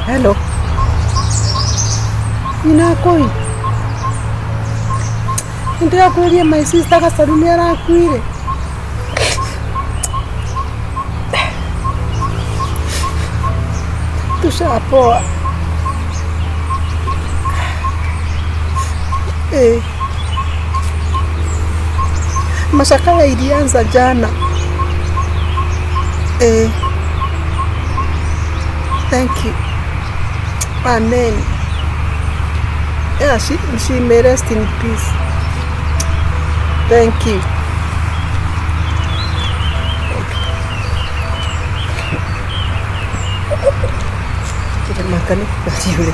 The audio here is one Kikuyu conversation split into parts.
Hello. Nyina kũi. Nĩndĩrakwĩrire my sister Gacaru nĩ arakuire. Tushapoa. Eh. Mashakala ilianza jana. Eh. Thank you. Amen. Yeah, she may rest in peace. Thank you. Kĩrĩmaka nĩ kũgariũre.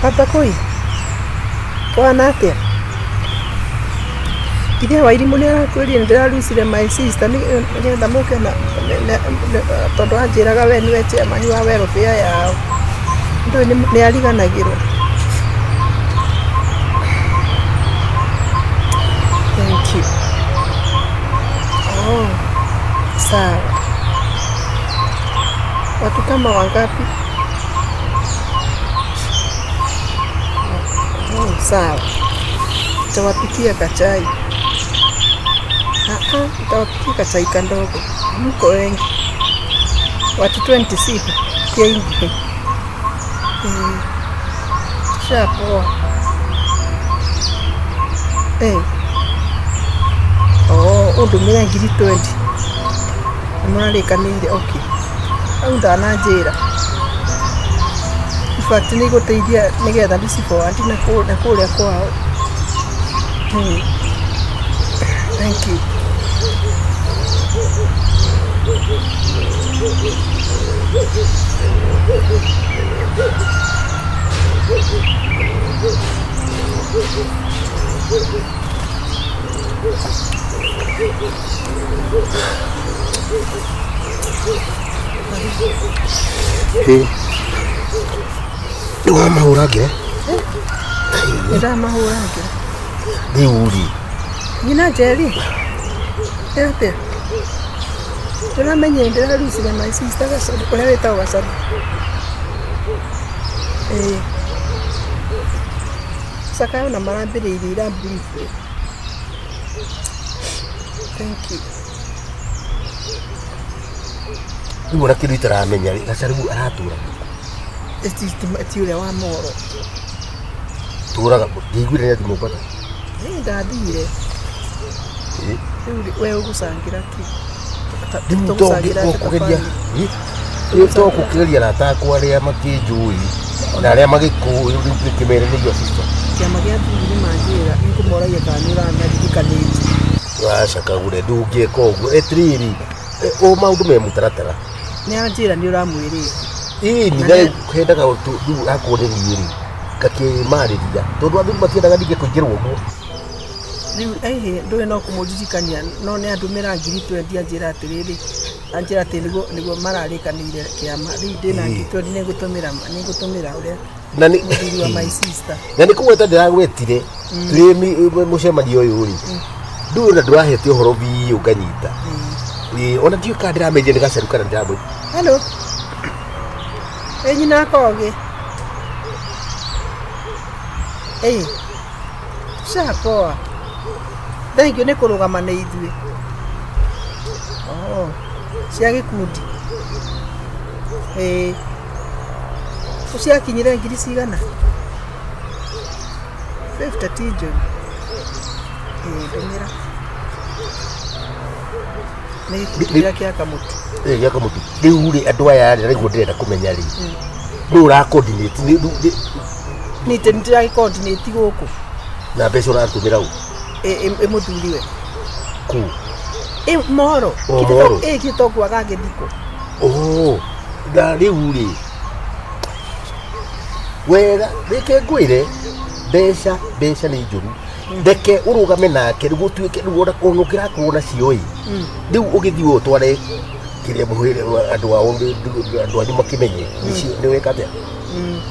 Baba kũi, kũhana atĩa? Ithe wa irimũ nĩ arakwĩrire nĩ ndĩrarucire my sister nĩgetha mũke na tondũ anjĩraga we nĩwe chairman wa welfare yao. Ndũĩ nĩ ariganagĩrwo. Thank you. Oh, sawa. Watu kama wangapi? Oh, sawa. Nitawapikia kachai. Ah, ah, nitawapikia kachai kandogo. Mko wengi. Watu 26 wengi. Eh, tushapoa. Eh. Oh, ũndũmĩre ngiri 20. Nĩmũrarĩkanĩire, okay. Hau ndananjĩra. In fact nĩ igũteithia nĩgetha ndĩci forward na kũrĩa kwao. Thank you. Hĩ, nĩ wamahũrangĩra. Nĩ ndamahũrangĩra. Rĩu rĩ. Nyina Njeri, nĩ atĩa? Ndĩramenyire ndĩrarucire my sister Gacaru, ũrĩa wĩtagwo Gacaru. Ĩĩ. Cakayo na marambĩrĩirie ira briefly. Thank you. Rĩu ona kĩndũ itaramenya rĩ, Gacaru aratũra. Ti ũrĩa wa Moro. Tũraga ndiguire nĩ athi Mombatha. Ĩĩ ndathire. Ĩ. Rĩu we ũgũcangĩra kĩ? Rĩu Tũgũcangĩra atĩa kũgeria thabarĩ? Rĩu to kũgeria arata akwa arĩa makĩnjũĩ na arĩa magĩkũĩ rĩu ngĩkĩmere nĩ your sister. Kĩama gĩa athuri nĩ manjĩra nĩngũmoragia kana nĩ ũranaririkanĩtie. Aca Kagure ndũngĩka ũguo atĩrĩrĩ o maũndũ me mũtaratara. Nĩ anjĩra nĩ ũramwĩrĩte. Ĩni Na na nĩ- hendaga rĩu akorwo nĩ niĩ rĩ ngakĩmarĩria tondũ athuri matiendaga ningĩ kũingĩrwo ũguo. Rĩu ĩhĩ ndũĩ no kũmũririkania no nĩ andũmĩra ngiri 20 anjĩra atĩrĩrĩ anjĩra atĩ nĩguo mararĩkanĩire kĩama rĩu ndĩna ngiri 20 nĩngũtũmĩra ũrĩa Na nĩ mũthuri wa my sister. Na nĩ kũgweta ndĩragwetire twĩ mũcemanio ũyũ rĩ ndũĩ ona ndũrahete ũhoro biũ nganyita. Ĩĩ, ona ndiũĩ kana ndĩramenyire nĩ Gacaru kana ndĩramwĩ. Hello. Ĩ nyina Kogĩ. Ĩ. Tushapoa. Thank you nĩ kũrũgama nĩ ithuĩ. Oh, cia gĩkundi. Ĩĩ. Ũciakinyire ngiri cigana? 50 ti njũru. Ĩĩ ndũmĩra. Nĩ gĩkundi kĩrĩa kĩa kamũtĩ. Ĩ gĩa kamũtĩ. Rĩu rĩ andũ aya rĩ nĩguo ndĩrenda kũmenya rĩ. Nũ ũra coordinate nĩ Nĩ ndĩragĩ coordinate gũkũ. Na mbeca ũratũmĩra ũ? Ĩ mũthuriwe. Kũ? Ĩ Moro. O Moro. Ĩ githĩ to kwaga gĩthiko. Oh, na rĩu rĩ wega reke ngwĩre mbeca mbeca nĩ njũru reke ũrũgame nake rĩu ũtuĩke rĩu ona ũngĩrakorwo nacio ĩ rĩu ũgĩthiĩ ũtware kĩrĩa mũhĩrĩ andũ ao andũ anyu makĩmenye nĩ weka atĩa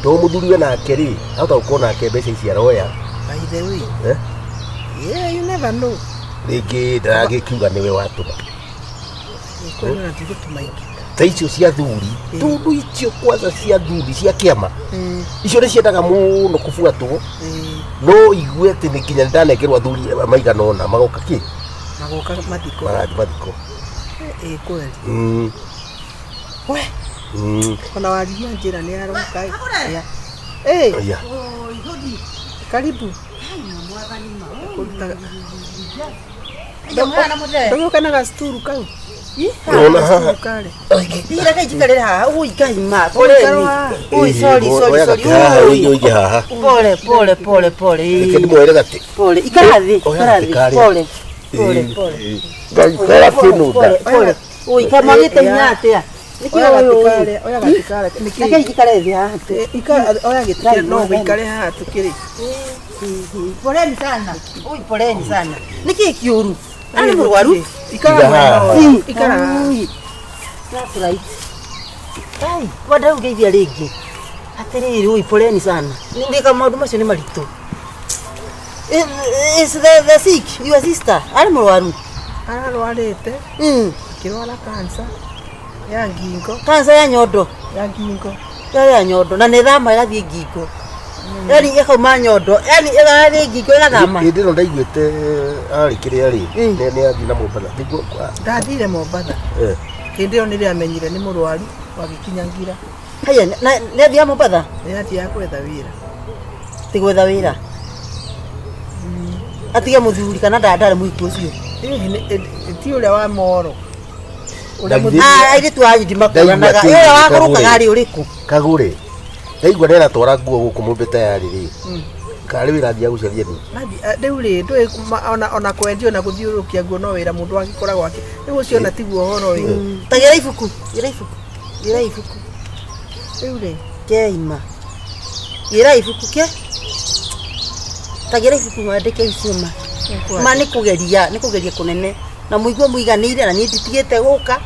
to mũthuriwe nake rĩ ahota gũkorwo nake mbeca ici aroya. By the way. Eh? Yeah, you never know. Rĩngĩ ndaragĩkiuga nĩwe watũma. Kwĩna ndigũtũma ingĩ. Ta icio cia thuri, tondũ icio kwanza cia thuri cia kĩama, icio nĩ ciendaga mũno kũbuatwo. No igue atĩ nĩ nginya ndanengerwo athuri maigana ũna magoka kĩ Magoka mathiko. Magathiĩ mathiko. Ĩĩ kweli. We. Ona warigia njĩra nĩ aroka. Ya. Ĩĩ. Aya. Karibu. Kũruta. Ndũgĩũka na gacituru kau. Ũrona haha. Gacituru karĩ. Reke njikarĩre haha ũguo ikaima poleni. Ui, sorry, sorry, Oya sorry. gatĩ haha, Ui. ũige ũige haha. Pole, pole, pole, pole. Reke ndĩmwoere gatĩ. Pole. Ikara thĩ, Oya ikara gatĩ thĩ. karĩa. Pole. Pole, pole. Ngaikara kĩnũnda. Pole, pole. Ui, kamwagĩte hinya atĩa? Nĩkĩ Oya ũyũ gatĩ ũyũ? karĩa, oya gatĩ karĩa. Nĩkĩ? Reke njikare thĩ haha tu. Ikara, oya gĩtĩ kĩrĩa, no ũikare haha tũkĩrĩ. Poleni sana. Ui, poleni sana. Nĩkĩ kĩũru? Arĩ mũrwaru? Ikara Iga mwena haha. ũyũ. Ikara haha. Ui. That's right. Ai, wanda ũngeithia rĩngĩ. Atĩrĩrĩ, ui, poleni sana. Ndĩka maũndũ macio nĩ maritũ. Is the sick, your sister, arĩ mũrwaru? Ararwarĩte, akĩrwara cancer ya ngingo, Cancer ya nyondo. ya ngingo. Yarĩ ya nyondo na nĩ thama ĩgathiĩ ngingo. Yani ĩkauma nyondo, yani ĩgathiĩ ngingo ĩgathama. Hĩndĩ ĩno ndaiguĩte arĩ kĩrĩa rĩ, nĩ athiĩ na Mombatha. Nĩguo Ndathire Mombatha. Hĩndĩ ĩyo nĩrĩo amenyire nĩ mũrwaru, wagĩkinya ngira. Haya, nĩ athiaga Mombatha? Nĩ athiaga gwetha wĩra. Ti gwetha wĩra. Atige mũthuri kana ndarĩ mũhiku ũcio. Ĩĩ, ti ũrĩa wa moro. Ũrĩa Ndaigithia- mũthuri. Ah, airĩtu a Judy makũranaga. Ndaigua Ũrĩa atĩ wakũrũkaga Kagũre. arĩ ũrĩkũ? Kagũre. Ndaigua nĩ aratwara nguo gũkũ mũmbe tayarĩ rĩ. Karĩ wĩra athiaga gũcaria nĩ. Rĩu rĩ, ndũĩ ona kwendio na gũthiũrũrũkia nguo no wĩra mũndũ agĩkoragwo akĩ. Rĩu ũcio ona tiguo ũhoro ĩ. Ta gĩra ibuku, gĩra ibuku, gĩra ibuku. Rĩu rĩ, Keima. Gĩra ibuku ke. Ta gĩra ibuku wandĩke icio ma. Ma nĩ kũgeria, nĩ kũgeria kũnene. Na mũigue mũiganĩire na niĩ nditigĩte gũka.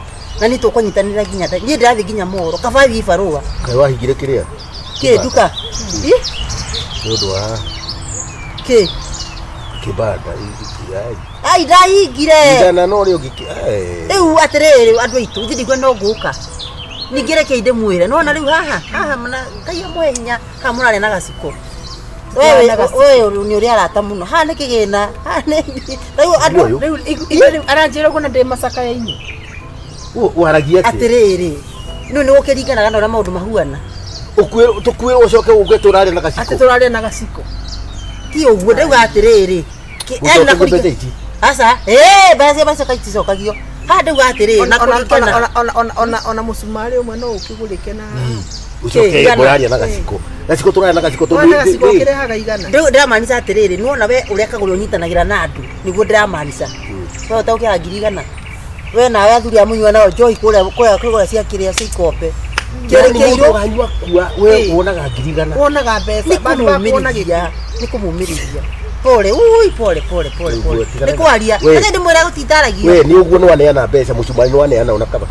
Na niĩ tũkũnyitanĩra nginya niĩ ndĩrathiĩ nginya moro, kaba thiĩ barũa. Kaĩ wahingire kĩrĩa? Kĩ nduka? Ĩ? Nĩ ũndũ wa Kĩ? kĩbanda. Ai ndahingire. Igana no rĩo ngĩkĩ. Rĩu atĩrĩrĩ andũ aitũ, ithuĩ ndiguo no ngũka. Ningĩ reke ndĩmwĩre, nĩwona rĩu haha, haha mna Ngai amũhe hinya, haha mũrarĩa na gaciko. Wewe wewe nĩ ũrĩ arata mũno. Haha nĩ kĩgĩna, haha nĩ rĩu andũ Ũyũ. rĩu rĩu aranjĩra ũguo na ndĩ macakaya-inĩ. Waragia atĩa? Atĩrĩrĩ, rĩu nĩ gũkĩringanaga na ũrĩa maũndũ mahuana. Tũkuĩrwo ũcoke ũke tũrarĩa na Atĩ gaciko. tũrarĩa na gaciko. Ti ũguo ndauga atĩrĩrĩ. Gũcoke mbeca ici. Aca, ĩĩ mbeca cia macoka iticokagio. Haha ndauga atĩrĩrĩ, na kũringana. Ona mũcumarĩ ũmwe no ũkĩgũrĩke na Ũcoke Igana. mũraria na gaciko. Gaciko tũrarĩa na gaciko tondũ Ona gaciko kĩrehaga igana. Rĩu ndĩramaanisha atĩrĩrĩ, nĩwona we ũrĩa kagũrĩ ũnyitanagĩra na andũ, nĩguo ndĩramaanisha. We ũtaũkĩraga ngiri igana. We nawe athuri a mũnyua nao njohi kũrĩa kũrĩa kũrĩa cia kĩrĩa cia ikombe. Kĩrĩ Yaani mũndũ kĩirũ wanyua kua we wonaga ngiri igana. Wonaga mbeca, nĩ bandũ ba kuona kũmũmĩrĩria, nĩ kũmũmĩrĩria. Pole, ui, pole, pole, pole, Rĩu pole. tigana Nĩ na- kwaria. We. Reke ndĩmwĩre gũtindaragia. We nĩ ũguo nĩ waneana mbeca mũcumarĩ nĩ waneana ona kaba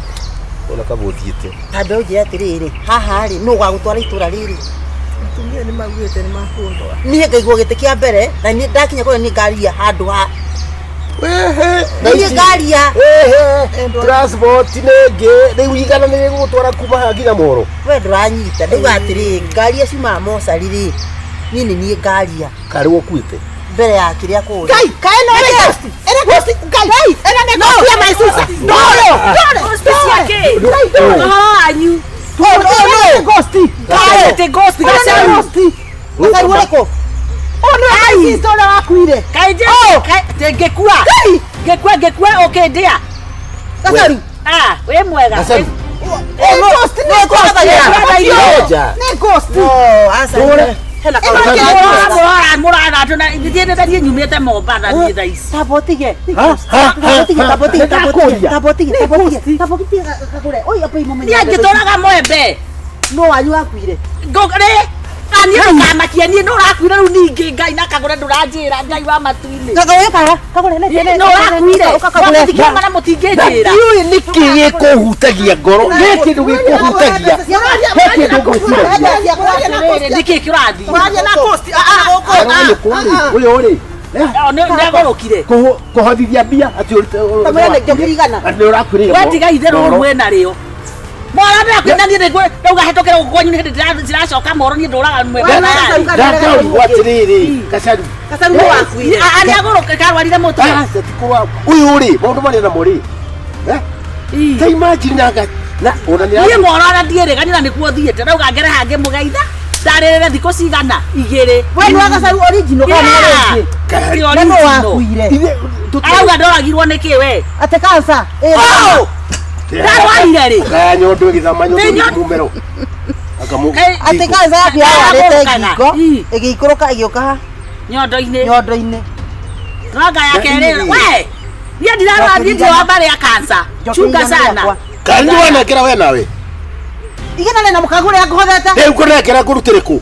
ona kaba ũthiĩte. Ta mbeũ njĩre atĩrĩrĩ, haha rĩ, nũ ũgagũtwara itũra rĩrĩ? Atumia nĩ maugĩte nĩ makũndwara. Niĩ ngaigwo gĩtĩ kĩa mbere na niĩ ndakinya kũrĩa niĩ ngaria handũ ha Wehe. niĩ ngaria. Ehe. Transport nĩ ĩngĩ rĩu igana nĩ rĩgũgũtwara kuma haha nginya Moro. We ndũranyita ndauga atĩrĩrĩ, ngari iria ciumaga mocarĩ rĩ, niĩ nĩ niĩ ngaria Karĩ wokuĩte. mbere ya kĩrĩa kũrĩa. Ngai, kaĩ no ĩrĩ ghost? Ĩrĩ ghost, Ngai, ĩno nĩ ghost ya my sister. Ndore, ndore, Ghost cia kĩ? Ngai, ndore. Ũhoro wanyu. Ũyũ nĩ ghost. Ngai, atĩ ghost Ũyũ nĩ gacaru. ghost. Gacaru ũrĩkũ? Ũyũ nĩ my sister ũrĩa wakuire. Kaĩ njĩ ngĩkua. Ngĩkua ngĩkua ũkĩndĩa. Gacaru. Ah, wĩ mwega. Gacaru. Nĩ ghost, nĩ ghost. Ngoja. Nĩ ghost. No, aca. Ndore. Hena Ĩno kaũndũ. kĩrĩa Mũrora mũrora andũ na ithuĩ nĩ niĩ nyumĩte Mombatha niĩ thaa ici. Tamba ũtige. Ha, ha, Tamba ũtige, ha, tamba ũtige, tamba ũtige, Nĩndakũria. tamba ũtige, tamba ũtige, tamba ũtige, kagũre. Oi, apa imũmenye. Niĩ ngĩtũraga mwembe. No wanyu wakuire. Ngũrĩ. Niĩ ndũkamakie niĩ no ũrakuire rĩu ningĩ Ngai na kagũre ndũranjĩra Ngai wa matu-inĩ. Kagũre kara, kagũre nĩ No ũrakuire. Ũka kagũre. Mũtingĩũma na mũtingĩnjĩra. Ndiũĩ nĩkĩ gĩkũhutagia ngoro. He kĩndũ gĩkũhutagia. He kĩndũ ngwĩciragia. Atĩrĩrĩ, nĩkĩ kĩrathiĩ? Waria na ghost. Ah, ah, Aranyũkwa rĩ, ũyũ rĩ, Nĩ agũrũkire. Kũhothithia mbia atĩ Kamũira nĩ njokeri igana. Nĩ ũrakwĩrĩire. We tiga itherũ rĩu mwĩna rĩo. Moro ndĩrakwĩra niĩ nĩngũ ndauga hetũkĩra gũkũ kwanyu nĩ hĩndĩ ndĩracoka moro niĩ ndũraga Wee mwena. Gacaru Ndakaũrigwo atĩrĩrĩ, Gacaru. Gacaru nĩ wakuire. Nĩ agũrũka karwarire mũtwe. Aca ti kũrwara. Ũyũ rĩ, maũndũ marĩa namo rĩ. Eh? Ta imagine na na ona nĩ Niĩ moro ona ndiĩrĩga na nĩkuo thiĩte ndauga ngere hangĩ mũgeitha ndarĩrĩre thikũ cigana igĩrĩ. We nĩ wa Gacaru original kana nĩ Yeah. rĩngĩ? Ti Na nũ original. wakuire? Arauga ndoragirwo nĩ kĩ we? Atĩ cancer. Ĩ Oh! Ndarwarire rĩ? Kaya nyondo ĩgĩthama nyondo Nĩ nyondo- mumero. Akamu. Kaĩ- Atĩ cancer yaku yarwarĩte Aragũrũkaga. ngingo Ii. ĩgĩikũrũka ĩgĩũka ha Nyondo-inĩ. nyondo-inĩ. Ranga ya kerĩ we. Niĩ ndirarwara niĩ ndirĩ wa mbarĩ ya cancer. Njokeri Chunga igana sana. rĩakwa. Kana nĩ wanengera we nawe. Igana rĩna mũkagũrĩra ngũhothete. Rĩu kũnengera ngũrutĩre kũ?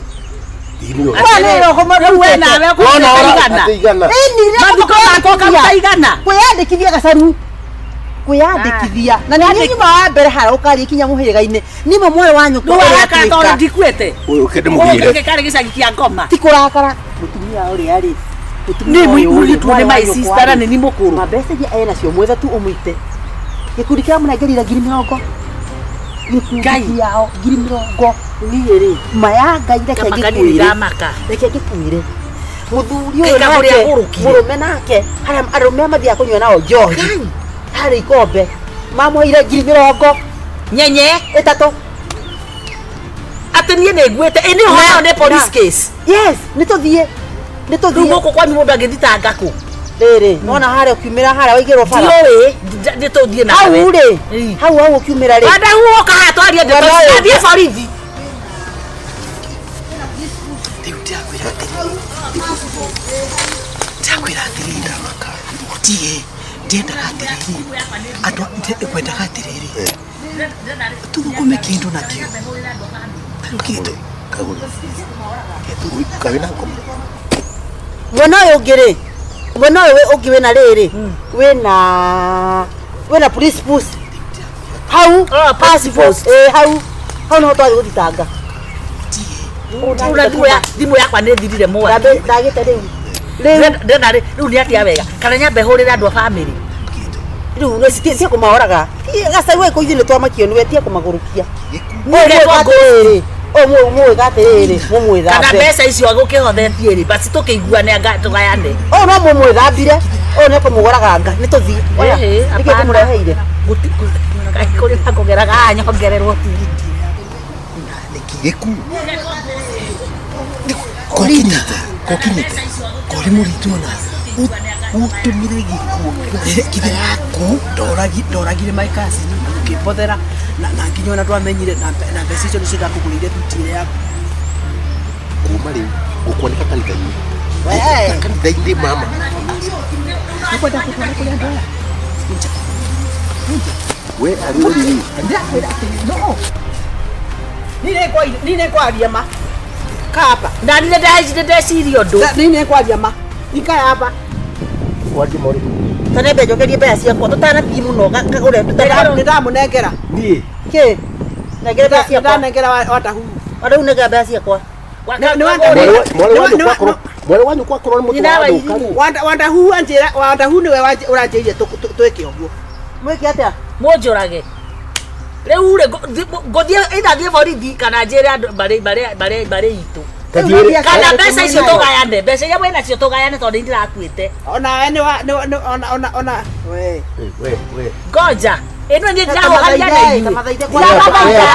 Ii nĩyo. We nĩ roho Rĩu we nawe Wona ũkũruta ora igana. atĩ igana. Ĩni Mathiko makwa ũkaruta igana. Kwĩyandĩkithia Gacaru. Kwĩyandĩkithia. Na nĩ niĩ nyuma wa mbere harĩa ũkaria kinya mũhĩrĩga-inĩ. Niĩ mwarĩ wa nyũkwa Rĩu ũrĩa warakara tondũ atuĩka. ndikuĩte. Ũyũ kende Ũyũ mũgire. gĩkĩ karĩ gĩcagi kĩa ngoma. Ti kũrakara. Mũtumia ũrĩa rĩ. Mũtumia Nĩ ũyũ rĩ, mũirĩtu mwarĩ nĩ wa my nyũkwa sister na rĩ. nĩ ni mũkũrũ. Mabeca iria ena cio mwethe tu ũmũite. Gĩkundi kĩa mũnengerire 20,000. Gĩkundi Ngai. kĩao 20,000. Niĩ rĩ, ma ya Ngai reke Kamaka niĩ ngĩkwĩre. ndĩramaka. Reke ngĩkwĩre. Mũthuri ũyũ Kaĩ kagũrĩa nake, agũrũkire. mũrũme nake, harĩa arũme arĩa mathiaga kũnyua nao njohi. Harĩ ikombe. Mamũheire 20,000 Nyenye ĩtatũ. atĩ niĩ nĩ nguĩte. Ĩ nĩ ũhoro nĩ police case. Yes, nĩ tũthiĩ. Nĩ Rĩu tũthiĩ. gũkũ kwanyu mũndũ angĩthitanga kũ? Rĩrĩ, nĩwona harĩa ũkiumĩra harĩa waigĩrwo bara. Ndiũĩ nĩ tũthiĩ nawe. Hau rĩ, Ii. hau hau ũkiumĩra rĩ. Wanda huoka haha twarie ndeto Wena ici. ũyũ. Athiĩ borithi. Rĩu ndĩrakwĩra atĩrĩrĩ, ndĩrakwĩra atĩrĩrĩ, ũtige ndiendaga atĩrĩrĩ, andũ ngwendaga atĩrĩrĩ, tũthũkũme kĩndũ nakĩo. Tarĩu kĩndũ Kagũre. Kaĩ na ngoma. Mwena ũyũ ũngĩ rĩ, mwena ũyũ ũngĩ wĩna rĩrĩ, wĩna police post. Hau, Oh, police post. ĩ hau, hau nĩho twathiĩ gũthitanga. Rĩu na thimũ yakwa nĩ thirire mwaki. Ndagĩte rĩu. Rĩu Ndĩrona rĩu nĩ atĩa wega kana nyambe hũrĩre andũ a bamĩrĩ. rĩu nĩ cia kũmahoraga. Gacaru gũkũ ithuĩ nĩ twamakio nĩwe tia kũmagũrũkia. Niĩ ngetwo Atĩrĩrĩ, ũyũ mũwĩka atĩrĩrĩ, Kana mũmwĩthambe. mbeca icio agũkĩhothetie rĩ basi tũkĩiguane anga tũgayane. Ũyũ no mũmwĩthambire, ũyũ nĩ kũmũgũraga nga, nĩ tũthiĩ. Oya, Ĩhĩ, nĩkĩĩ hapana. tũmũreheire? Kaĩ kũrĩ na kũgeraga haha nyongererwo tigiti. Gĩku. Kokinyite. Kokinyite. kori mũritũ ona ũtũmire gĩkuũ kĩrĩa yaku ndoragire my cousin ũkĩmbothera na nginya ona ndwamenyire na mbeca icio nĩcio ndakũgũrĩire thuti ĩrĩa yaku. Kuma rĩu gũkwanĩka kanitha-inĩ. Kanitha-inĩ mama. Nĩkwenda kũtwara kũrĩ andũ aya. We arĩ ũrĩ. Ndĩrakwĩra atĩrĩ, no. Niĩ nĩngwaria ma. Kaba. Na niĩ nĩ ndeciria ũndũ. Niĩ nĩngwaria ma. Ikara hapa. Wathi mori. Tanembe njokerie mbeca ciakwa tũtanathiĩ mũno kagũre tũtana Nĩndamũnengera. Niĩ. kĩ nengere mbeca ciakwa Nĩndanengera Wandahuru. rĩu nengera mbeca ciakwa Mwarĩ wa nyũkwa akorwo mwarĩ wa nyũkwa akorwo nĩ mũtwe Nyina wa wa thũka rĩ. Wandahuru anjĩra Wandahuru nĩwe ũranjĩrire twĩke ũguo. Mwĩke atĩa? Mũnjũrage. Rĩu rĩ ngũthiĩ either thiĩ borithi kana njĩre andũ mbarĩ itũ. Tathiĩ Kana mbeca icio tũgayane, mbeca iria mwĩnacio tũgayane tondũ nĩ ndĩrakuĩte. Ona we nĩ wa nĩ ona ona ona we. We we. Ngoja. Ĩno niĩ ndĩrahoharia na inyuĩ. Tamathaithe Ndĩramathaitha.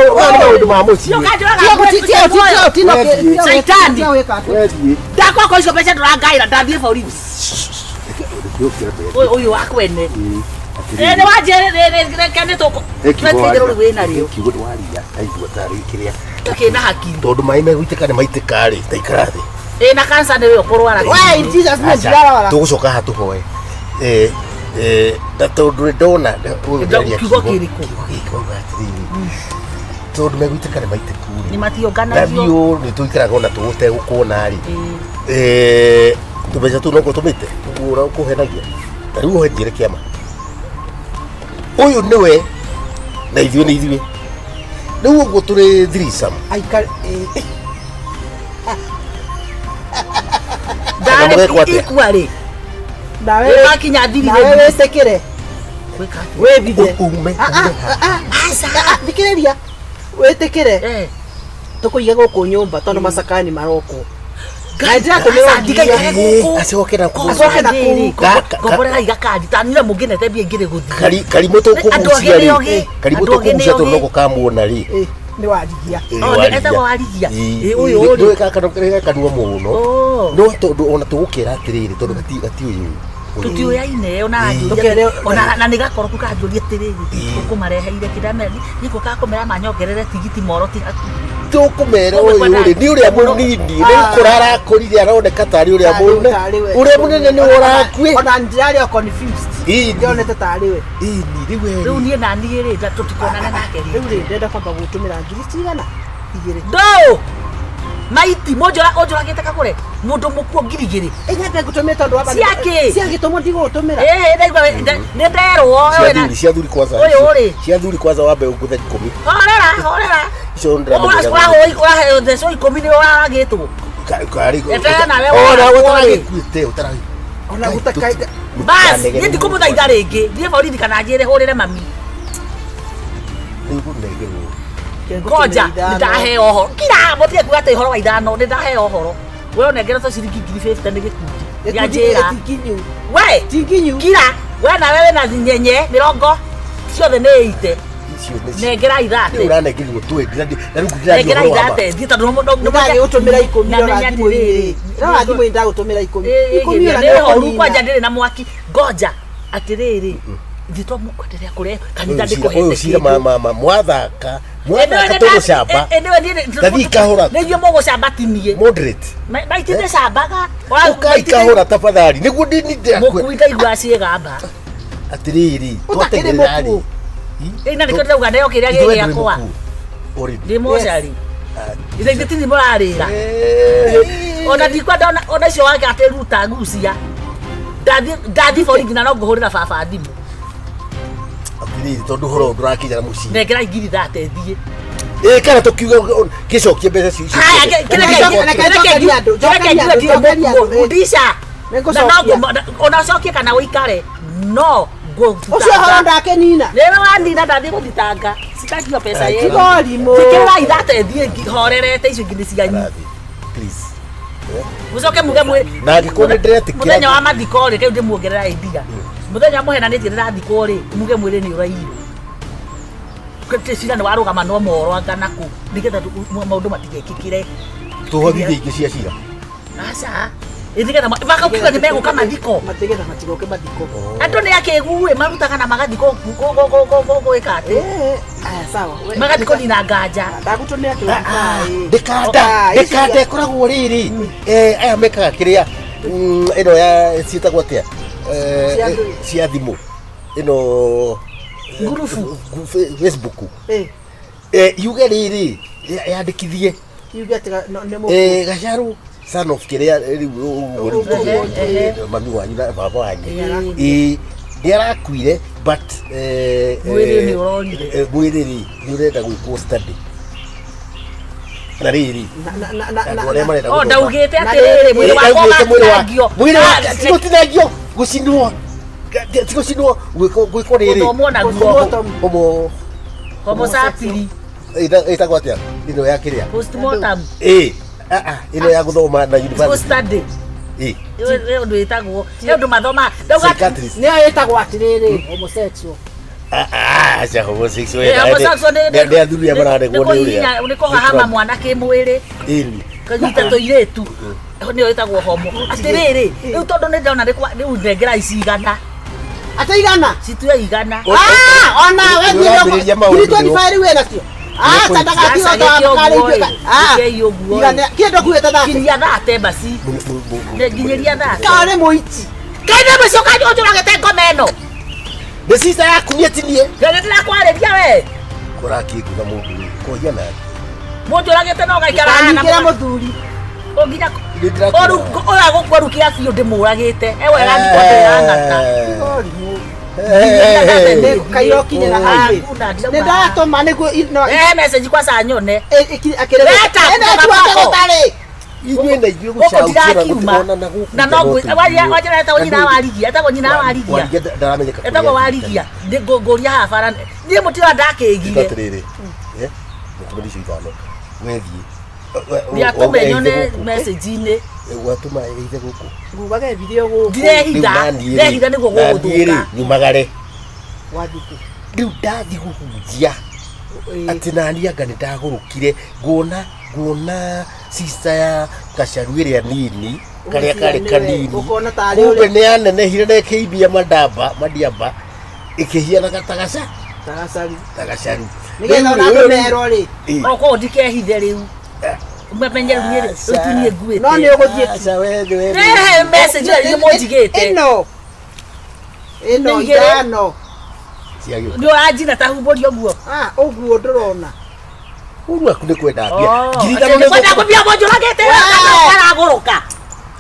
Ũyũ nĩ maũndũ ma mũciĩ. Shaitani. We thiĩ. Ndakwakwa icio mbeca ndũrangaĩra ndathiĩ borithi. Ũyũ ũyũ wa kwene. Ĩ nĩ wanjĩrĩ reke nĩ tũkũ. Tweteire rĩu wĩna rĩo. Kiugo ndwaria ndaigua tarĩ kĩrĩa Tũkĩna hakiri. tondũ maĩ megũitĩka nĩ maitĩka rĩ taikara thĩ. Ĩ na cancer nĩwe ũkũrwara. We in Jesus name Aca, ndirarwara. tũgũcoka haha tũhoe. Na tondũ nĩ ndona ũyũ ndĩraria Kiugo kĩrĩkũ? kiugo gĩkĩ wauga atĩrĩrĩ tondũ megũitĩka nĩ maitĩku rĩ Nĩ na matiũnganagio. biũ nĩ tũikaraga ona tũtegũkuona rĩ tũmbeca tũu no tũmĩte ũguo ũrĩa ũkũhenagia ta rĩu ũhe njĩre kĩama ũyũ nĩwe na ithuĩ nĩ ithuĩ rĩu ũguo tũrĩ threesome Aikar Mũgekwo atĩa? Ikua rĩ Nawe makinya thiri nawe wĩtĩkĩre gwĩka atĩa? wĩthithe. Ume Ah, ah, ah, Aca. ah, thikĩrĩria wĩtĩkĩre Eh. tũkũige gũkũ nyũmba tondũ macakani marokwo Na ndĩratũmĩrwo Aca, ndigaikare nginya. gũkũ. Acoke na kũu. Acoke na kũu. Ngomborera igakandi tanire mũngĩnete mbia ingĩrĩ gũthiĩ Karimũ tũkũgucia Andũ rĩ ogĩ nĩ karimũ ogĩ. Andũ ogĩ nĩ tũkũgucia tondũ ogĩ. no gũkamuona rĩ Eh, nĩ warigia Oh, nĩ etagwo Warigia. Ĩ, ũyũ ũrĩ. Nĩ kanua mũno Oh. no tondũ ona tũgũkĩra atĩrĩrĩ tondũ gatiũĩ tũtiũyaine ona Ĩ. anjũria ona na nĩ gakoroku kanjũria atĩrĩrĩ ũkũmareheire kĩndamera nĩkũ kakũmera manyongerere tigiti moro ti hakuhĩ tũkũmera ũyũ rĩ nĩ ũrĩa mũnini nĩ gũkũra arakũrire aroneka tarĩ ũrĩa mũnene Tarĩ we. ũrĩa mũnene nĩ ũrakuĩ Ona ndĩrarĩ o confused. Ĩni. Ndĩronete tarĩ we. Ĩni, rĩu rĩu we niĩ na niĩ rĩ tũtikonana nake Rĩu rĩ rĩ ndĩrenda kwamba gũtũmĩra ngiri cigana igĩrĩ. ndũ maiti mũnjũra ũnjũragĩte kagũre mũndũ mũkuo ngiri igĩrĩ Ĩ nyambe ngũtũmĩre tondũ wamba Ciakĩ? Cia gĩtũmwo ndigũgũtũmĩra. ĩĩ ndaigua nĩ nderwo cia thuri cia thuri kwanza Ũyũ rĩ. cia thuri kwanza wambe ũngũthe ikũmi horera horera icio ndĩramenya ũraheo thecwo ikũmi nĩ ũragĩtwo karĩ Eterera nawe ona wona- ũtaragĩkuĩte ũtaragĩ Ona gũtaka bas niĩ ndikũmũthaitha rĩngĩ thiĩ borithi kana njĩre hũrĩre mami nĩngũnengerwo ngoja nĩ ndaheo ũhoro kira mũtige kuga atĩ ũhoro wa ithano nĩ ndaheo ũhoro we ũnengeretwo ciringi ngiri 50 nĩ gĩkundi gĩa njĩra Tinginyu. we Tinginyu. kira we nawe wĩna nyenye mĩrongo ciothe nĩ ite icio nĩ nengera rĩu ithate ũranengerwo twendi na rĩu ndĩraria nengera ũhoro wa ma ithate thiĩ tondũ Ndagĩgũtũmĩra ikũmi rora namenya thimũ-inĩ. atĩrĩrĩ Rora thimũ-inĩ ndagũtũmĩra ikũmi. Ikũmi ona nĩ horu nĩũkũnina. kwanja ndĩrĩ na mwaki ngoja atĩrĩrĩ ithuĩ twamũkwenderea kũrehe kanitha Ũyũ cira- ndĩkũhete ũyũ cira ma mwathaka mwathaka tũgũcamba Thathiĩ kahora. nĩ inyuĩ mũgũcamba tinie moderate maiti ndĩcambaga ũkai kahora tafadhali nĩguo ndini mũkui ndaigua ciĩgamba atĩrĩrĩ Ũtakĩrĩ twatengerera rĩ mũkuũ. ĩna nĩkĩo ndĩrauga neo kĩrĩa gĩ gĩakwa ndĩ mocarĩ ithe ithe tini mũrarĩra ona ndikwenda ona icio wake atĩ ruta gucia ndathiĩ borithi na no ngũhũrĩra baba thimũ atĩrĩrĩ tondũ ũhoro ũyũ ndũrakinya na mũciĩ nengera ngiri thate thiĩ ĩ kana tũkiuga gĩcokie mbeca icio icio Haya, ciothe. Reke njokerie andũ, njokerie andũ, njokerie andũ, ĩ. ndisha Nĩngũcokia. ona ũcokie kana ũikare no Ũcio ũhoro ndakenina. nĩwe wanina ndathiĩ gũthitanga citakio mbeca Ai, yenu Tiga ũrimũ. njĩkĩrĩra ithate thiĩ horerete icio ingĩ nĩ cianyu Rathiĩ, please mũcoke muge mwĩ Na angĩkorwo nĩ ndĩretĩkĩra- mũthenya wa mathiko rĩ kĩu ndĩmuongerera idea mũthenya mũhenanĩtie ndĩrathikwo rĩ muge mwĩrĩ nĩ ũrairwo cira nĩ warũgama no moro anga nakũ nĩgetha maũndũ matigekĩkĩre tũhothithie ingĩ cia cira aca Ĩ nĩgetha makauga nĩ megũka mathiko Matigĩtha matigoke mathiko. andũ nĩ akĩgu ĩ marutaga na magathiĩ gwĩka atĩ Eh, aya sawa. We- magathiĩ kũnina nganja Ndagũtũmĩra twenty-five. ndĩkanda Ah, ndĩkanda ĩkoragwo rĩrĩ aya mekaga kĩrĩa ĩno ya ciĩtagwo atĩa Eh, Cia ndũĩ. cia thimũ ĩno Ngurubu. Facebook Eh, yuge rĩrĩ yandĩkithie yuge atĩ nĩ mũkuũ. Gacaru son of kĩrĩa rĩu ũguo rĩu Ehe, ehe. mami wanyu na baba wanyu Ĩĩ. Ĩĩ, nĩ arakuire but Mwĩrĩ nĩ ũrorire. mwĩrĩ rĩ nĩ ũrenda gwĩkwo study na rĩrĩ Na- na- na- na- andũ arĩa marenda o gũthoma- ndaugĩte Na atĩrĩrĩ rĩrĩ, mwĩrĩ Ĩĩ, wakwa ndaugĩte mwĩrĩ wa- ũgatinangio mwĩrĩ Ah, wa ti gũtinangio gũcinwo ti gũcinwo gwĩkwo gwĩkwo rĩrĩ Gũthomwo naguo. Postmortem. homo homo sapiri ĩtagwo atĩa ĩno ya kĩrĩa postmortem ĩĩ ah, ah, ĩno ya gũthoma na university study ĩĩ nĩ ũndũ ĩtagwo nĩ ũndũ mathoma ndauga psychiatrist Nĩyo ĩtagwo atĩrĩrĩ homosexual. Ah, ah, aca homosexual Eh, homosexual nĩ- nĩ athuri arĩa maranegwo nĩ ũrĩa nĩ kũhahama mwana kĩmwĩrĩ ĩni kanyita tũirĩtu nĩyo ĩtagwo homo atĩrĩrĩ rĩu tondũ nĩ ndona rĩu nengera ici igana Atĩ igana? citue igana Ah, ona we Nĩ ũrambĩrĩria maũndũ ngiri 25 rĩu wĩnacio. Ah, Nĩ ta ndagatiga Aca, ta gĩke ũguo makarĩithio ĩ, ka- Ah, gĩkei ũguo ĩ. igana- kĩndũ kuĩte thate. kinyia thate basi nginyiria thate Ka nĩ mũici. kaine mũcio kanjũragĩte ngoma ĩno nĩ cica yaku niĩ tinie nĩ ndĩrakwarĩria we kũrakĩngutha mũndũ rĩ kũhia nake mũnjũragĩte no gaikara haha na Ndanyingĩra mũthuri. nginya Nĩ ndĩrakĩra. ũyũ agũkwarukia biũ ndĩmũragĩte ewe ĩrathiĩ ndĩrang'ata Tiga ũrimũ. Eh, Kairo kinyĩra highway. Hakuna, Nĩ ndirauma. ndatũma nĩguo no Eh, message kwa saa nyone. akĩrĩ Leta, Ĩno kutoka tu kwako. gũtarĩ. Ithuĩ na ithuĩ Gũkũ gũcaũkĩra ndirakiuma. gũtikona na gũkũ Na no wanjĩra etagwo nyina wa Rigia, etagwo nyina wa Rigia. Warigia ndaramenyeka kũrĩa Etagwo athiĩte. Warigia. Ngũria haha bara. Niĩ mũtira ndakĩgire. Atĩrĩrĩ, mũtũmĩri icio ithano wethiĩ Ndiatũme nyone message-inĩ. Watũma ithe gũkũ. Ngugaga ethire gũkũ. Ndirehitha, ndehitha nĩguo gũgũthũka. Nyumagare Wathikũ. rĩu ndathiĩ kũhunjia atĩ nani anga nĩ ndagũrũkire nguona nguona sister ya gacaru ĩrĩa nini karĩa karĩ Ũgeciria nĩwe, kanini ũkona tarĩ kumbe ũrĩa- nĩ yanenehire na ĩkĩimbia mandamba madiamba ĩkĩhianaga ta gaca Tagacari. ta gacaru Nĩgetha ona andũ merwo rĩ. O koguo ndikehithe rĩu. Mamenye rĩu niĩ rĩu ti niĩ nguĩte. No nĩ ũgũthiĩ Rehe message ĩyo iria mũnjigĩte. Ĩno. Ĩno Nĩ igĩrĩ. ithano. Nĩ ũranjina ta humbũri ũguo. Ah, ũguo ndũrona. Uru aku nĩ kwenda mbia. Oh, Ngiri atĩ ithano nĩ kwenda nĩ kũmbia mũnjũragĩte aragũrũka.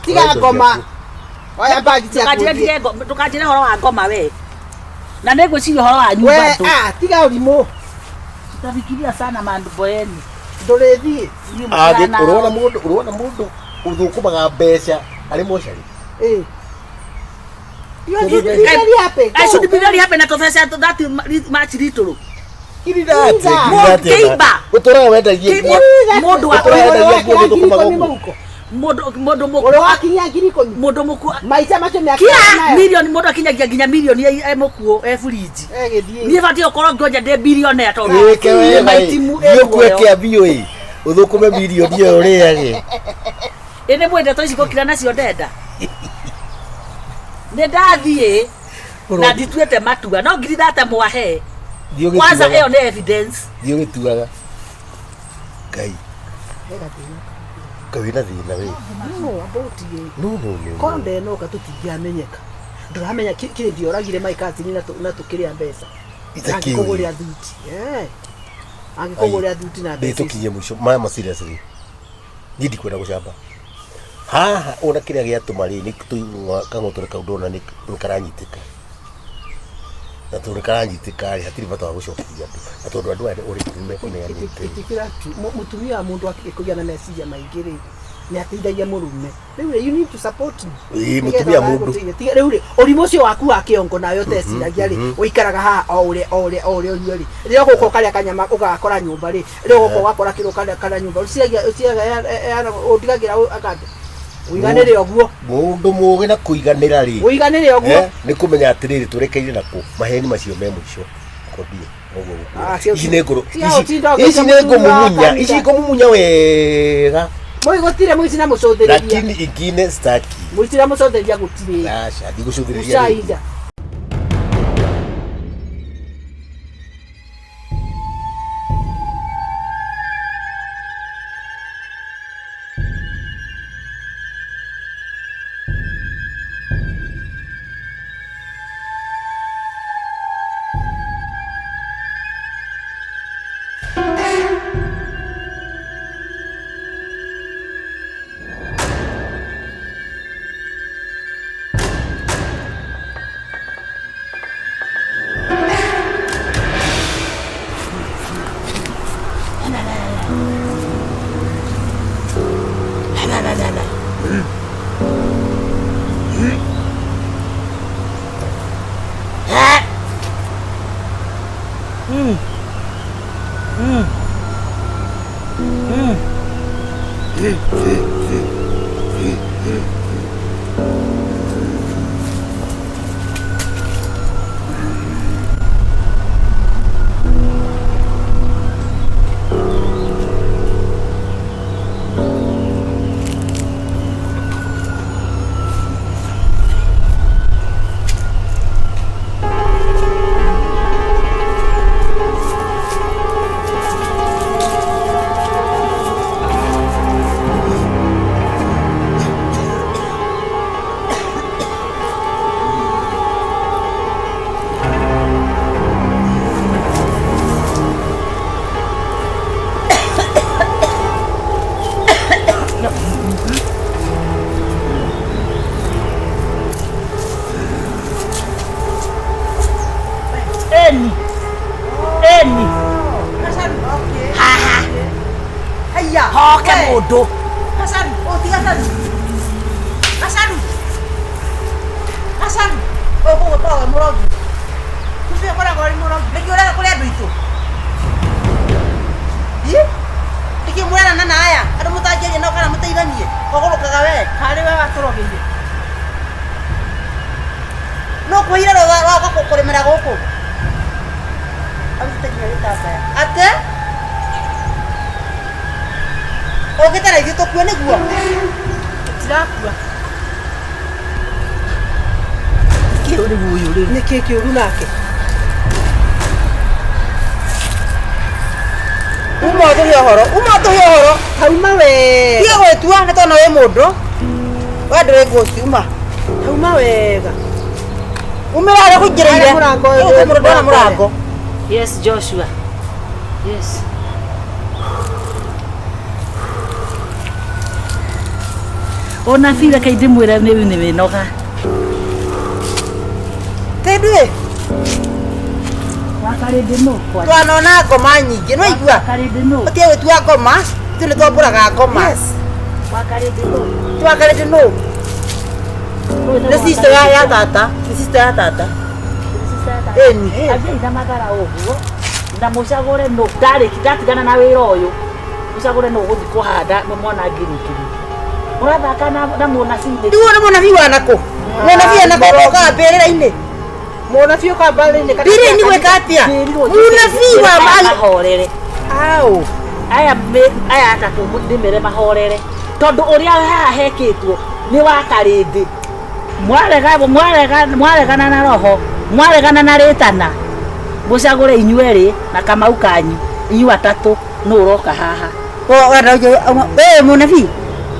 Tiga ngoma. Oya bagi ciaku. Ndũkanjĩre ũthiĩ. ndige ndũkanjĩre ũhoro wa ngoma we. Na nĩ ngwĩciria ũhoro wa nyumba We, tũ. ah, tiga ũrimũ. Tutafikiria sana mambo yenu. Ndũrĩthiĩ. Inyuĩ Angĩ mũtirana- ũrona mũndũ ũrona mũndũ ũthũkũmaga mbeca arĩ mocarĩ. Ĩ. You are be very happy. I should be very happy na tũbeca that much little. Ngiri thate, Mũndũ ngiri thate. kĩimba. Ũtũraga wendagia nguo. Mũndũ wa Ũtũraga wendagia nguo thũkũmaga ũguo. mũndũ mũndũ mũkũ Ũrĩa wakinyia ngiri ikũmi. mũndũ mũkũ Maica macio mĩaka kira milioni mũndũ akinyagia nginya milioni e mũkuũ e burinji. Egĩthiĩ. Niĩ batiĩ gũkorwo ngĩonja ndĩ bilionea tondũ Wĩke wega ĩ. maitimu Thiĩ ũkue kĩambi ĩ. Ũthũkũme mirioni ĩyo ũrĩage. Ĩ nĩ mwĩ ndeto ici gũkira nacio ndenda. Nĩ ndathiĩ na ndituĩte matua no ngiri thate mwahe. Thiĩ Kwanza ũgĩtuaga. ĩyo nĩ evidence. Thiĩ ũgĩtuaga. Ngai. Ngai wĩna thĩna we. No, about ĩ. No no no. Korwo ndenoka tũtingĩamenyeka. Ndũramenya kĩrĩ ndioragire my cousin na tũkĩrĩa mbeca. Ita kĩũria. Angĩkũgũrĩra thuti. Eh. Angĩkũgũrĩra thuti na mbeca. ici. Ndĩtũkinyie mũico maya ma seriously. Niĩ ndikwenda gũcamba. Haha ona kĩrĩa gĩatũma rĩ nĩ tũigua kang'otore kau ndona nĩ karanyitĩka. Na tondũ nĩ karanyitĩka rĩ hatirĩ bata wa gũcokeria andũ. Na tondũ andũ aya already nĩ mekũneanĩte. Ĩtĩkĩra tu mũtumia wa mũndũ akĩgĩa na meciria maingĩ rĩ nĩ ateithagia mũrũme. Rĩu rĩ, you need to support me. Ĩĩ, Nĩgetha mũtumia mũndũ. ũgagũteithia. Tiga rĩu rĩ ũrimũ ũcio waku wa kĩongo nawe ũteciragia rĩ ũikaraga haha o ũrĩa o ũrĩa o ũrĩa ũnyue rĩ rĩrĩa ũgũka ũkarĩa kanyama ũgakora nyũmba rĩ rĩrĩa ũgũka ũgakora kĩrĩa ũkarĩa kana nyũmba ũciragia ũciragia ũndigagĩra akande ũiganĩre ũguo Mũndũ mũgĩ na kũiganĩra rĩ. ũiganĩre ũguo Nĩ kũmenya atĩrĩrĩ tũrekeire nakũ maheni macio me mũico kwambie noguo Ah, gũkwĩra. cia Ici nĩ ngũrũ cia ici ũtinda ũgĩka ici nĩ mũthuri wa ngũmumunya kanitha. ici ngũmumunya wega Mũi gũtirĩ mũici na mũcũthĩrĩria lakini ingine staki. mũici na mũcũthĩrĩria gũtirĩ Aca ndigũcũthĩrĩria rĩngĩ. ucaija. Eni. Eni. Haya. Hoke mũndũ. Mũrogi. Kumbe ũkoragwo ũrĩ mũrogi. Nĩkĩ ũrega kũrĩ andũ aitũ? Ĩ? Nĩkĩ mũrerana na aya? Andũ mũtangĩaria nao kana mũteithanie? Ũgũrũkaga we. Karĩ we watũrogeire. No kwĩhire rũtha rwa kũrĩmĩra gũkũ. Arutĩte nginya gĩtambaya. Atĩ? Ũkĩte na ithuĩ tũkue nĩguo? Tũtirakua. Kĩ rĩu ũyũ rĩu? Nĩkĩ kĩũru nake? Uma ũtũhe ũhoro. Uma ũtũhe ũhoro. Tauma wega. Tiga gwĩtua nĩ tondũ wĩ mũndũ. We ndũrĩ ngũci uma. Tauma wega. Umĩra harĩa ũkũingĩrĩire. Harĩa mũrango ũyũ Ũyũ mũndũ ndona mũrango. Yes, Joshua. Yes. Ona bira kai ndimwire nĩ nĩ mĩnoga. Tĩnduĩ Wakarĩndĩ nũ kwa. twanona ngoma nyingĩ nĩ waigua? Wakarĩndĩ nũ. Ũtige gwĩtua ngoma. Ithuĩ nĩ twambũraga ngoma. Wakarĩndĩ nũ. Twakarĩte nũ? Nĩ sister ya tata. Nĩ sister ya tata. Ĩni. Athiai na mathara ũguo na mũcagũre nũ ndarĩki ndatigana na wĩra ũyũ mũcagũre nũ ũgũthiĩ kũhanda mwana ngirikiri mũrathaka na mũnabii nĩkĩ? Rĩu ũyũ nĩ mũnabii wa nakũ? Mũnabii anakũ ũkaga mbĩrĩra-inĩ? Mũnabii ũkaga mbĩrĩra-inĩ kana Mbĩrĩra-inĩ gwĩka atĩa? Mbĩrĩra Mũnabii wa aya mahorere Au. aya aya atatũ ndĩmere mahorere tondũ ũrĩa haha hekĩtwo nĩ wa karĩndĩ mwarega mwarega mwaregana na roho mwaregana na rĩtana mũcagũre inyuerĩ na kamau kanyu inyuĩ atatũ nũ ũroka haha Ĩ mũnabii.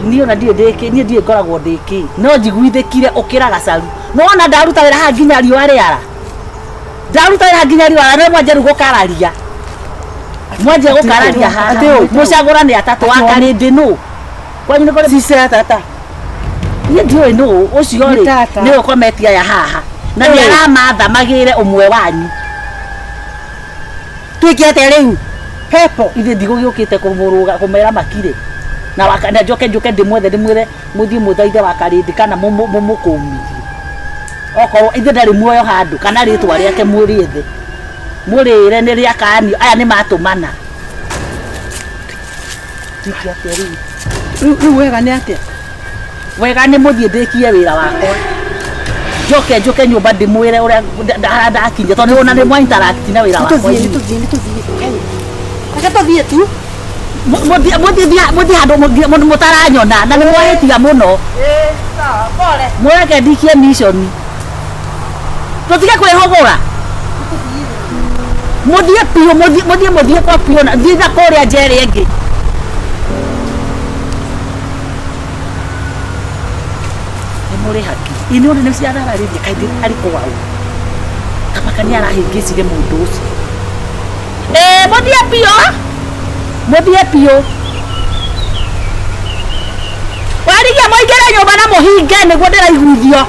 Niĩ ona ndirĩ ndĩkĩ niĩ ndirĩ ngoragwo ndĩkĩ no njiguithĩkire ũkĩra gacaru nĩwona ndaruta wĩra haha nginya riũa rĩara ndaruta wĩra nginya riũa rĩara nĩ mwanjia rĩu gũkararia mwanjia gũkararia haha mũcagũrane atatũ wa karĩndĩ nũ kwanyu nĩ kũrĩ Sister ya tata. Niĩ ndiũĩ nũ ũcio Nĩ rĩ tata. nĩwe ũkometie aya haha na nĩ aramatha magĩre ũmwe wanyu. Twĩke atĩa rĩu? Pepo. Ithe ndigũgĩũkĩte kũmũrũga kũmera makire na waka na njoke njoke ndĩmwethe ndĩmwĩre mũthiĩ mũthaithe wa karĩndĩ kana mũmũkũmithie okorwo ithe ndarĩ muoyo handũ kana rĩtwa rĩake mũrĩethe mũrĩre nĩ rĩa kanio aya nĩ matũmana. Twĩke atĩa rĩu? Rĩu wega nĩ atĩa? Wega nĩ mũthiĩ ndĩkie wĩra wakwa njoke njoke nyũmba ndĩmwĩre ũrĩa ndakinyia tondũ ona nĩ mwa interact na wĩra wakwa. Nĩtũthiĩ nĩtũthiĩ nĩtũthiĩ. Reke tũthiĩ tu. Mũthiĩ handũ mũtaranyona na nĩ mwahĩtia mũno. Ĩ sawa pole. Mũreke ndikie mission. Tũtige kwĩhũgũra. Mũthiĩ biũ mũthiĩ mũthiĩ mũthiĩ kwa biũ na thiĩ na kũrĩa nja ĩrĩa ĩngĩ. Nĩ mũrĩ haki. Ĩ nĩ nĩ ciathararĩria kaĩ arĩ kwao. Kamaka nĩ arahĩngĩcire mũndũ ũcio. Ĩ mũthiĩ biũ. Mũthiĩ biũ. Warigia mũingĩre nyũmba na mũhinge nĩguo ndĩraiguithio.